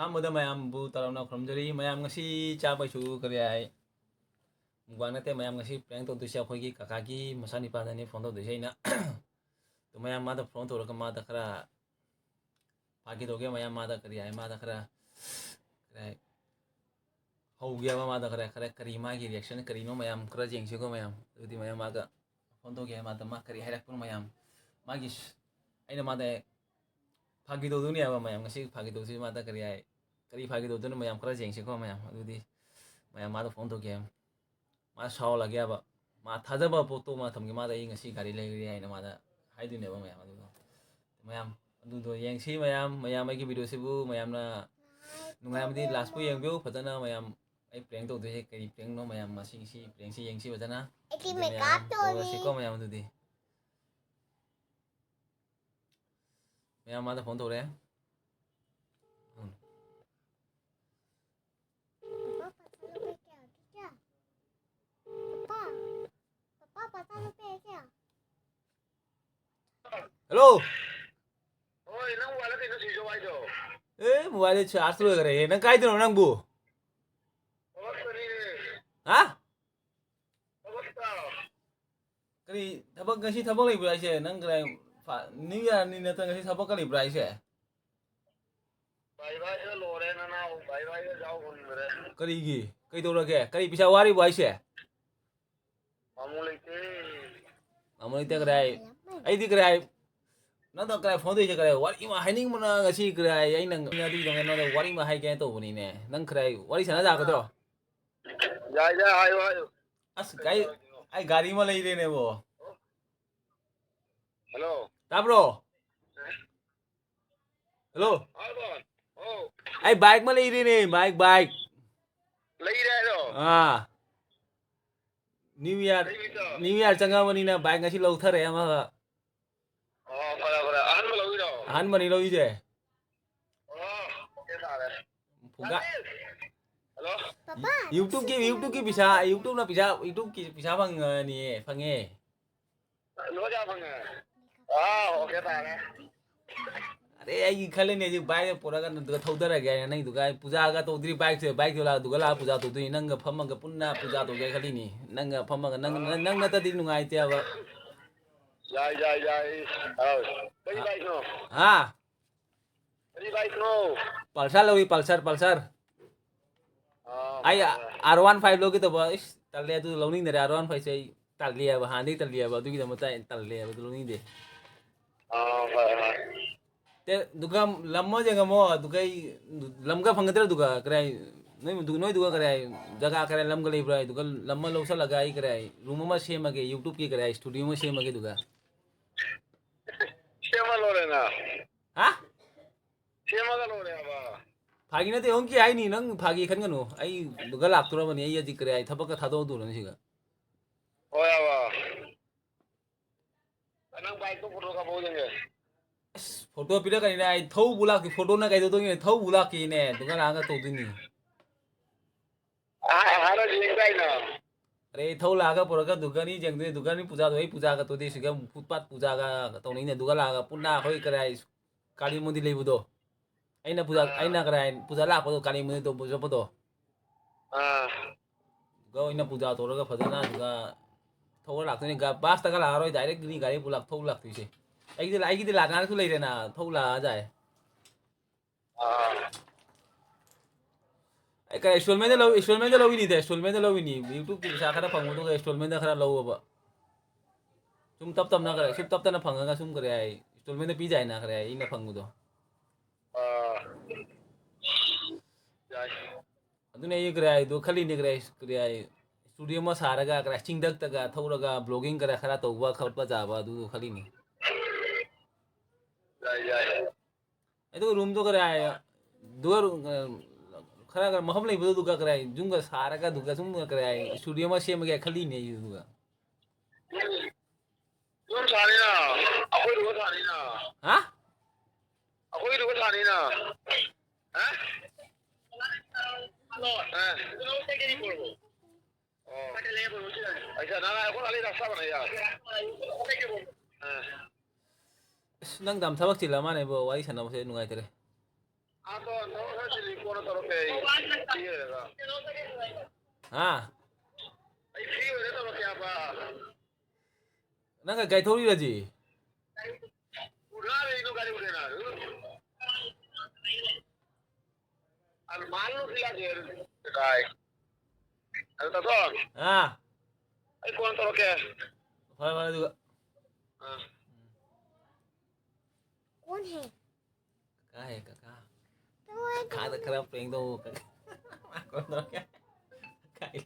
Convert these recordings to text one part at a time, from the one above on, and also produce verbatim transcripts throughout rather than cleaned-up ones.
ꯑꯍꯥꯟꯕꯗ ꯃꯌꯥꯝꯕꯨ ꯇꯔꯥꯝꯅ ꯈꯨꯔꯨꯝꯖꯔꯤ꯫ ꯃꯌꯥꯝ ꯉꯁꯤ ꯆꯥꯕꯩꯁꯨ ꯀꯔꯤ ꯍꯥꯏ, ꯃꯨꯛꯕꯥꯡ ꯅꯠꯇꯦ, ꯃꯌꯥꯝ ꯉꯁꯤ prank ꯇꯧꯗꯣꯏꯁꯦ ꯑꯩꯈꯣꯏꯒꯤ ꯀꯀꯥꯒꯤ ꯃꯆꯥꯅꯤꯄꯥꯗꯅꯤ phone ꯇꯧꯗꯣꯏꯁꯦ ꯑꯩꯅ꯫ ꯑꯗꯨ ꯃꯌꯥꯝ ꯃꯥꯗ phone ꯇꯧꯔꯒ ꯃꯥꯗ ꯈꯔ ꯐꯥꯒꯤ ꯇꯧꯒꯦ, ꯃꯌꯥꯝ ꯃꯥꯗ ꯀꯔꯤ ꯍꯥꯏ, ꯃꯥꯗ ꯈꯔ, ꯀꯔꯤ ꯍꯥꯏ, ꯍꯧꯒꯦꯕ, ꯃꯥꯗ ꯈꯔ, ꯈꯔ ꯀꯔꯤ ꯃꯥꯒꯤ reaction ꯀꯔꯤꯅꯣ ꯃꯌꯥꯝ ꯈꯔ ꯌꯦꯡꯁꯤꯀꯣ ꯃꯌꯥꯝ꯫ ꯑꯗꯨꯗꯤ ꯃꯌꯥꯝ ꯃꯥꯗ phone ꯇꯧꯒꯦ ꯍꯥꯏ, ꯃꯥꯗ ꯃꯥ ꯀꯔꯤ ꯍꯥꯏꯔꯛꯄꯅꯣ ꯃꯌꯥꯝ꯫ ꯃꯥꯒꯤ ꯁ-, ꯑꯩꯅ ꯃꯥꯗ ꯐꯥꯒꯤ ꯇꯧꯗꯣꯏꯅꯦꯕ ꯃꯌꯥꯝ꯫ ꯉꯁꯤ ꯐꯥꯒꯤ ꯇꯧꯁꯤ ꯃꯥꯗ ꯀꯔꯤ ꯍꯥꯏ, ꯀꯔꯤ ꯐꯥꯒꯤ ꯇꯧꯗꯣꯏꯅꯣ ꯃꯌꯥꯝ ꯈꯔ ꯌꯦꯡꯁꯤꯀꯣ ꯃꯌꯥꯝ꯫ ꯑꯗꯨꯗꯤ ꯃꯌꯥꯝ ꯃꯥꯗ phone ꯇꯧꯒꯦ ꯍꯥꯏ꯫ ꯃꯥ ꯁꯥꯎꯍꯜꯂꯒꯦꯕ꯫ ꯃꯥ ꯊꯥꯖꯕ ꯄꯣꯠꯇꯣ ꯃꯥ ꯊꯝꯒꯦ꯫ ꯃꯥꯗ ꯑꯩ ꯉꯁꯤ ꯒꯥꯔꯤ ꯂꯩꯔꯦ ꯍꯥꯏꯅ ꯃꯥꯗ ꯍꯥꯏꯗꯣꯏꯅꯦꯕ ꯃꯌꯥꯝ꯫ ꯑꯗꯨꯒ ꯃꯌꯥꯝ ꯑꯗꯨꯗꯣ ꯌꯦꯡꯁꯤ ꯃꯌꯥꯝ꯫ ꯃꯌꯥꯝ ꯑꯩꯒꯤ video ꯁꯤꯕꯨ ꯃꯌꯥꯝꯅ ꯅꯨꯡꯉꯥꯏꯔꯝꯃꯗꯤ last ꯄꯨ ꯌꯦꯡꯕꯤꯌꯨ ꯐꯖꯅ ꯃꯌꯥꯝ꯫ ꯑꯩ prank ꯇꯧꯗꯣꯏꯁꯦ ꯀꯔꯤ prank ꯅꯣ ꯃꯌꯥꯝ, ꯃꯁꯤꯒꯤ ꯁꯤ prank ꯁꯤ ꯌꯦꯡꯁꯤ ꯐꯖꯅ꯫ ꯑꯩꯗꯤ ꯑꯗꯨꯗꯤ makeup ꯃꯌꯥꯝ ꯇꯧꯔꯤ꯫ ꯇꯧꯔꯁꯤꯀꯣ ꯃꯌꯥꯝ ꯑꯗꯨꯗꯤ꯫ ꯃꯌꯥꯝ ꯃꯥꯗ phone ꯇꯧꯔꯦ꯫ ꯎꯝ꯫ पापा, पापा, पापा, पापा, पापा, पापा, पापा, पापा, पापा, पापा, पापा, पापा, पापा, Hello? ꯍꯣꯏ, ꯅꯪ mobile ꯀꯩꯅꯣ switch off ꯍꯥꯏꯗꯣ? ꯑꯦ, mobile charge ꯂꯣꯏꯈ꯭ꯔꯦ꯫ ꯅꯪ ꯀꯥꯏꯗꯅꯣ ꯅꯪꯕꯨ? ꯊꯕꯛꯇꯅꯤꯅꯦ꯫ ꯍꯥ? ꯊꯕꯛꯇ꯫ ꯀꯔꯤ ꯊꯕꯛ, ꯉꯁꯤ ꯊꯕꯛ ꯂꯩꯕ꯭ꯔꯥ ꯍꯥꯏꯁꯦ? ꯅꯪ ꯀꯗꯥꯏ ꯐ-, New Year ꯅꯤ ꯅꯠꯇ꯭ꯔ ꯉꯁꯤ ꯊꯕꯛꯀ ꯂꯩꯕ꯭ꯔꯥ ꯍꯥꯏꯁꯦ? ꯕꯥꯏ ꯕꯥꯏꯗ ꯂꯣꯏꯔꯦ ꯅꯅꯥꯎ, ꯕꯥꯏ ꯕꯥꯏꯗ ꯌꯥꯎ ꯉꯝꯗ꯭ꯔꯦ꯫ ꯀꯔꯤꯒꯤ? ꯀꯩꯗꯧꯔꯒꯦ? ꯀꯔꯤ ꯄꯩꯁꯥ ꯋꯥꯔꯤꯕꯣ ꯍꯥꯏꯁꯦ? ꯃꯥꯃꯣ ꯂꯩꯇꯦ꯫ ꯃꯥꯃꯣ ꯂꯩꯇꯦ ꯀꯗꯥꯏ? ꯑꯩꯗꯤ ꯀꯗꯥꯏ? ꯅꯪꯗꯣ ꯀꯗꯥꯏ phone ꯇꯧꯔꯤꯁꯦ ꯀꯗꯥꯏ? ꯋꯥꯔꯤ ꯑꯃ ꯍꯥꯏꯅꯤꯡꯕꯅ ꯉꯁꯤ ꯀꯗꯥꯏ? ꯑꯩꯅ ꯑꯗꯨꯒꯤꯗꯃꯛ ꯅꯉꯣꯟꯗ ꯋꯥꯔꯤ ꯑꯃ ꯍꯥꯏꯒꯦ ꯇꯧꯕꯅꯤꯅꯦ꯫ ꯅꯪ ꯀꯗꯥꯏ ꯋꯥꯔꯤ ꯁꯥꯟꯅ ꯌꯥꯒꯗ꯭ꯔꯣ? ꯌꯥꯏ, ꯌꯥꯏ, ꯍꯥꯏꯌꯨ, ꯍꯥꯏꯌꯨ꯫ ꯑꯁ, ꯀꯩ, ꯑꯩ ꯒꯥꯔꯤ ꯑꯃ ꯂꯩꯔꯦꯅꯦꯕꯣ꯫ Hello꯫ ꯇꯥꯕ꯭ꯔꯣ? Hello꯫ ꯍꯥꯎ, ꯕꯣꯟ꯫ ꯑꯧ꯫ ꯑꯩ bike ꯑꯃ ꯂꯩꯔꯦꯅꯦ, bike, bike꯫ ꯂꯩꯔꯦ ꯍꯥꯏꯔꯣ? ꯑꯥ꯫ New Year, ꯂꯩꯔꯤꯗꯣ꯫ New Year ꯆꯪꯉꯛꯑꯕꯅꯤꯅ bike ꯉꯁꯤ ꯂꯧꯊꯔꯛꯑꯦ ꯑꯃꯒ꯫ ꯑꯣ, ꯐꯔꯦ, ꯐꯔꯦ꯫ ꯑꯍꯟꯕ ꯂꯧꯔꯤꯔꯣ? ꯑꯍꯟꯕꯅꯤ ꯂꯧꯔꯤꯁꯦ꯫ ꯑꯣ, okay ꯇꯥꯔꯦ꯫ ꯐꯨꯒꯥ-, ꯍꯜꯂꯣ? ꯄꯥꯄꯥ, YouTube ꯀꯤ, YouTube ꯀꯤ ꯄꯩꯁꯥ, YouTube ꯅ ꯄꯩꯁꯥ, YouTube ꯀꯤ ꯄꯩꯁꯥ ꯐꯪꯉꯅꯤꯌꯦ, ꯐꯪꯉꯦ꯫ ꯂꯨꯄꯥ ꯀꯌꯥ ꯐꯪꯉꯦ? ꯑꯥ, okay ꯇꯥꯔꯦ꯫ ꯑꯔꯦ, ꯑꯩꯒꯤ ꯈꯜꯂꯤꯅꯦ, ꯍꯧꯖꯤꯛ ꯕꯥꯏꯛ ꯄꯨꯔꯒ ꯅꯪꯗꯨꯒ ꯊꯧꯗꯔꯒꯦ ꯍꯥꯏꯅ, ꯅꯪꯗꯨꯒ ꯑꯩ ꯄꯨꯖꯥꯒ ꯇꯧꯗ꯭ꯔꯤ, ꯕꯥꯏꯛꯁꯦ, ꯕꯥꯏꯛꯇꯨ ꯂꯥꯛꯑ-, ꯑꯗꯨꯒ ꯂꯥꯛꯑ ꯄꯨꯖꯥ ꯇꯧꯗꯣꯏꯅꯤ, ꯅꯪꯒ ꯐꯝꯃꯒ ꯄꯨꯟꯅ ꯄꯨꯖꯥ ꯇꯧꯒꯦ ꯈꯜꯂꯤꯅꯤ, ꯅꯪꯒ ꯐꯝꯃꯒ, ꯅꯪ, ꯅꯪ, ꯅꯪ ꯅꯠꯇꯗꯤ ꯅꯨꯡꯉꯥꯏꯇꯦꯕ꯫ ꯌꯥꯏ, ꯌꯥꯏ, ꯌꯥꯏ꯫ ꯑꯥꯎ꯫ ꯀꯔꯤ ꯕꯥꯏꯛꯅꯣ? ꯍꯥ? ꯀꯔꯤ ꯕꯥꯏꯛꯅꯣ? ꯄꯜꯁꯔ ꯂꯧꯏ, ꯄꯜꯁꯔ, ꯄꯜꯁꯔ꯫ ꯑꯥ, ꯑꯩ ꯍꯣꯏ, ꯍꯣꯏ꯫ ꯑꯥꯔ ꯋꯥꯟ ꯐꯥꯏꯚ ꯂꯧꯒꯦ ꯇꯧꯕ, ꯏꯁ, ꯇꯜꯂꯦ, ꯑꯗꯨ ꯂꯧꯅꯤꯡꯗꯔꯦ, ꯑꯥꯔ ꯋꯥꯟ ꯐꯥꯏꯚꯁꯦ ꯑꯩ ꯇꯜꯂꯦꯕ, ꯍꯥꯟꯅꯗꯒꯤ ꯇꯜꯂꯦꯕ, ꯑꯗꯨꯒꯤꯗꯃꯛꯇ ꯑꯩ ꯇꯜꯂꯦꯕ, ꯑꯗꯨ ꯂꯧꯅꯤꯡꯗꯦ꯫ ꯑꯥ, ꯍꯣꯏ, ꯍꯣꯏ꯫ ꯇꯦ, ꯑꯗꯨꯒ ꯂꯝ ꯑꯃ ꯌꯦꯡꯉꯝꯃꯣ, ꯑꯗꯨꯒ ꯑꯩ ꯂꯝꯒ ꯐꯪꯒꯗ꯭ꯔꯥ? ꯑꯗꯨꯒ ꯀꯔꯥꯏ, ꯅꯣꯏ, ꯅꯣꯏꯗꯨꯒ ꯀꯔꯥꯏ ꯖꯒꯥ ꯀꯔꯥꯏ ꯂꯝꯒ ꯂꯩꯕ꯭ꯔꯥ? ꯑꯗꯨꯒ ꯂꯝ ꯑꯃ ꯂꯧꯁꯜꯂꯒ ꯑꯩ ꯀꯔꯥꯏ ꯔꯨꯝ ꯑꯃ ꯁꯦꯝꯃꯒꯦ, ꯌꯨꯇ꯭ꯌꯨꯕꯀꯤ ꯀꯔꯥꯏ ꯏꯁꯇꯨꯗꯤꯑꯣ ꯑꯃ ꯁꯦꯝꯃꯒꯦ ꯑꯗꯨꯒ꯫ ꯁꯦꯝꯃ ꯂꯣꯏꯔꯦꯅ꯫ ꯍꯥ? ꯁꯦꯝꯃꯒ ꯂꯣꯏꯔꯦ ꯍꯥꯏꯕ꯫ ꯐꯥꯒꯤ ꯅꯠꯇꯦ, ꯍꯣꯡꯀꯤ ꯍꯥꯏꯅꯤ, ꯅꯪ ꯐꯥꯒꯤ ꯈꯟꯒꯅꯨ꯫ ꯑꯩ ꯑꯗꯨꯒ ꯂꯥꯛꯇꯣꯔꯕꯅꯤ, ꯑꯩ ꯍꯧꯖꯤꯛ ꯀꯔꯥꯏ ꯊꯕꯛꯀ ꯊꯥꯗꯣꯛꯑꯗꯧꯔꯕꯅꯤ ꯁꯤꯒ꯫ ꯍꯣꯏ ꯍꯥꯏꯕ꯫ ꯅꯪ ꯕꯥꯏꯛꯇꯣ ꯐꯣꯇꯣ ꯀꯥꯞꯄꯛꯑꯣ ꯌꯦꯡꯒꯦ꯫ ꯑꯁ, ꯐꯣꯇꯣ ꯄꯤꯔꯛꯀꯅꯤꯅ ꯑꯩ ꯊꯧꯕꯨ ꯂꯥꯛꯇꯦ, ꯐꯣꯇꯣꯅ ꯀꯩꯗꯧꯗꯣꯏꯅꯣ? ꯊꯧꯕꯨ ꯂꯥꯛꯀꯦꯅꯦ, ꯑꯗꯨꯒ ꯂꯥꯛꯑꯒ ꯇꯧꯗꯣꯏꯅꯤ꯫ ꯑ-, ꯍꯥꯟꯅ ꯌꯦꯡ ꯇꯥꯏꯅ꯫ ꯑꯔꯦ, ꯊꯧ ꯂꯥꯛꯑꯒ ꯄꯨꯔꯛꯀ ꯗꯨꯀꯥꯟꯅꯤ ꯌꯦꯡꯗꯣꯏ, ꯗꯨꯀꯥꯟꯅꯤ ꯄꯨꯖꯥꯗꯣ, ꯑꯩ ꯄꯨꯖꯥꯒ ꯇꯧꯗꯣꯏ ꯁꯤꯒ ꯐꯨꯠꯄꯥꯠ ꯄꯨꯖꯥꯒ ꯇꯧꯅꯩꯅꯦ, ꯑꯗꯨꯒ ꯂꯥꯛꯑꯒ ꯄꯨꯟꯅ ꯑꯩꯈꯣꯏ ꯀꯔꯥꯏ ꯀꯥꯂꯤ ꯃꯟꯗꯤꯔ ꯂꯩꯕꯗꯣ, ꯑꯩꯅ ꯄꯨꯖꯥ, ꯑꯥ꯫ ꯑꯩꯅ ꯀꯔꯥꯏ ꯄꯨꯖꯥ ꯂꯥꯛꯄꯗꯣ, ꯀꯥꯂꯤ ꯃꯟꯗꯤꯔ ꯇꯧꯕ ꯆꯠꯄꯗꯣ꯫ ꯑꯥ꯫ ꯑꯗꯨꯒ ꯑꯣꯏꯅ ꯄꯨꯖꯥ ꯇꯧꯔꯒ ꯐꯖꯅ ꯑꯗꯨꯒ ꯊꯧꯔ ꯂꯥꯛꯇꯣꯏꯅꯤ꯫ ꯒꯥ-, ꯕꯁꯇꯒ ꯂꯥꯛꯑꯔꯣꯏ, direct ꯅꯤ ꯒꯥꯔꯤ ꯄꯨꯂꯞ ꯊꯧ ꯂꯥꯛꯇꯣꯏꯁꯦ꯫ ꯑꯩꯒꯤꯗꯤ, ꯑꯩꯒꯤꯗꯤ ꯂꯥꯛꯅꯔꯁꯨ ꯂꯩꯔꯦꯅ, ꯊꯧ ꯂꯥꯛꯑ ꯌꯥꯏ꯫ ꯑꯥ꯫ ꯑꯩ ꯀꯔꯤ installmentꯗ ꯂꯧ-, installmentꯗ ꯂꯧꯏꯅꯤꯗ, installmentꯗ ꯂꯧꯏꯅꯤ꯫ YouTubeꯀꯤ ꯄꯩꯁꯥ ꯈꯔ ꯐꯪꯕꯗꯨꯒ installmentꯗ ꯈꯔ ꯂꯧꯑꯣꯕ꯫ ꯁꯨꯝ ꯇꯞ ꯇꯞꯅ ꯈꯔ, ꯁꯨꯝ ꯇꯞ ꯇꯞꯅ ꯐꯪꯉꯒ ꯁꯨꯝ ꯀꯔꯤ ꯍꯥꯏ, installmentꯗ ꯄꯤꯗꯥꯏꯅ ꯈꯔ ꯍꯥꯏ, ꯑꯩꯅ ꯐꯪꯕꯗꯣ꯫ ꯑꯥ꯫ ꯌꯥꯏ꯫ ꯑꯗꯨꯅ ꯑꯩ ꯀꯔꯤ ꯍꯥꯏꯗꯣ ꯈꯜꯂꯤꯅꯤ, ꯀꯔꯤ ꯍꯥꯏ, ꯀꯔꯤ ꯍꯥꯏ, studio ꯑꯃ ꯁꯥꯔꯒ, ꯀꯔꯤ ꯍꯥꯏ, ꯆꯤꯡꯗꯛꯇꯒ ꯊꯧꯔꯒ vlogging ꯈꯔ, ꯈꯔ ꯇꯧꯕ ꯈꯣꯠꯄ ꯌꯥꯕ ꯑꯗꯨꯗꯣ ꯈꯜꯂꯤꯅꯤ꯫ ꯌꯥꯏ, ꯌꯥꯏ꯫ ꯑꯗꯨꯒ roomꯗꯣ ꯀꯔꯤ ꯍꯥꯏ, ꯑꯗꯨꯒ room, ꯈꯔ, ꯈꯔ ꯃꯐꯝ ꯂꯩꯕꯗꯨꯒ ꯀꯔꯤ ꯍꯥꯏ, ꯌꯨꯝꯒ ꯁꯥꯔꯒ ꯑꯗꯨꯒ ꯁꯨꯝ ꯀꯔꯤ ꯍꯥꯏ, studio ꯑꯃ ꯁꯦꯝꯃꯒꯦ ꯈꯜꯂꯤꯅꯦ ꯑꯩꯁꯨ ꯑꯗꯨꯒ꯫ ꯌꯨꯝ ꯁꯥꯅꯤꯅ, ꯑꯩꯈꯣꯏꯗꯨꯒ ꯁꯥꯅꯤꯅ꯫ ꯍꯥ? ꯑꯩꯈꯣꯏꯗꯨꯒ ꯁꯥꯅꯤꯅ꯫ ꯍꯥ? ꯑ꯫ ꯑꯣ꯫ ꯑꯩꯁꯥ ꯅꯪ ꯑꯩꯈꯣꯏ ꯑꯂꯤ ꯔꯥꯁꯇꯥ ꯕꯅꯥ ꯌꯥ꯫ ꯑ꯫ ꯑꯁ, ꯅꯪ ꯌꯥꯝ ꯊꯕꯛ ꯆꯤꯜꯂ ꯃꯥꯜꯂꯦ ꯕ꯭ꯔꯣ, ꯋꯥꯔꯤ ꯁꯥꯟꯅꯕꯁꯦ ꯅꯨꯡꯉꯥꯏꯇꯔꯦ꯫ ꯑꯥ, ꯇꯣ, ꯊꯕꯛ ꯈꯔ ꯆꯤꯜꯂꯤ, ꯀꯣꯟꯅ ꯇꯧꯔꯛꯀꯦ ꯑꯩ꯫ ꯐ꯭ꯔꯤ ꯑꯣꯏꯔꯒ꯫ ꯍꯥ? ꯑꯩ ꯐ꯭ꯔꯤ ꯑꯣꯏꯔ ꯇꯧꯔꯛꯀꯦ ꯍꯥꯏꯕ꯫ ꯅꯪ ꯀꯩ ꯊꯧꯔꯤꯔꯁꯤ? ꯎꯔꯥ ꯂꯩꯅꯣ ꯒꯥꯔꯤ ꯎꯔꯦꯅ꯫ ꯑꯗꯨ ꯃꯥꯜꯂꯨ ꯈꯤꯂꯥ ꯗꯦ ꯀꯥꯏ꯫ ꯑꯗꯨ ꯇꯥꯊꯣ꯫ ꯑꯥ꯫ ꯑꯩ ꯀꯣꯟꯅ ꯇꯧꯔꯛꯀꯦ꯫ ꯐꯔꯦ ꯐꯔꯦ ꯑꯗꯨꯒ꯫ ꯑꯥ꯫ कौन है? ꯀꯀꯥ ꯍꯦ ꯀꯀꯥ꯫ तो वो एक ꯀꯀꯥꯗ ꯈꯔ prank ꯇꯧ ꯀꯀꯥ꯫ ꯃꯥ ꯀꯣꯟ ꯇꯧꯔꯛꯀꯦ꯫ ꯀꯥꯏ꯫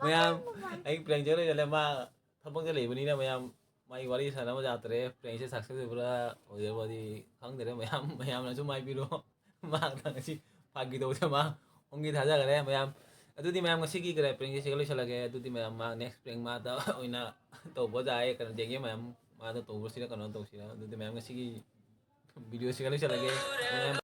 ꯃꯌꯥꯝ ꯑꯩ prank ꯁꯦ ꯂꯣꯏꯁꯤꯜꯂꯦ, ꯃꯥ ꯊꯕꯛꯇ ꯂꯩꯕꯅꯤꯅ ꯃꯌꯥꯝ ꯃꯥꯒꯤ ꯋꯥꯔꯤ ꯁꯥꯟꯅꯕ ꯌꯥꯗ꯭ꯔꯦ꯫ Prank ꯁꯦ success ꯑꯣꯏꯕ꯭ꯔꯥ ꯑꯣꯏꯗꯕꯗꯤ ꯈꯪꯗ꯭ꯔꯦ꯫ ꯃꯌꯥꯝ ꯃꯌꯥꯝꯅꯁꯨ ꯃꯥꯏ ꯄꯤꯔꯣ꯫ ꯃꯥ ꯉꯁꯤ ꯐꯥꯒꯤ ꯇꯧꯕꯗ ꯃꯥ ꯍꯣꯡꯒꯤ ꯊꯥꯖꯈ꯭ꯔꯦ ꯃꯌꯥꯝ꯫ ꯑꯗꯨꯗꯤ ꯃꯌꯥꯝ ꯉꯁꯤꯒꯤ ꯀꯩꯅꯣ prank ꯁꯦ ꯁꯤꯒ ꯂꯣꯏꯁꯤꯜꯂꯒꯦ꯫ ꯑꯗꯨꯗꯤ ꯃꯌꯥꯝ ꯃꯥ next prank ꯃꯥꯗ ꯑꯣꯏꯅ ꯇꯧꯕ ꯌꯥꯏ, ꯀꯩꯅꯣ ꯌꯦꯡꯒꯦ ꯃꯌꯥꯝ, ꯃꯥꯗ ꯇꯧꯕꯁꯤꯅ ꯀꯩꯅꯣ ꯇꯧꯁꯤꯔ꯫ ꯑꯗꯨꯗꯤ ꯃꯌꯥꯝ ꯉꯁꯤꯒꯤ video ꯁꯤꯒ ꯂꯣꯏꯁꯤꯜꯂꯒꯦ꯫ ꯃꯌꯥꯝ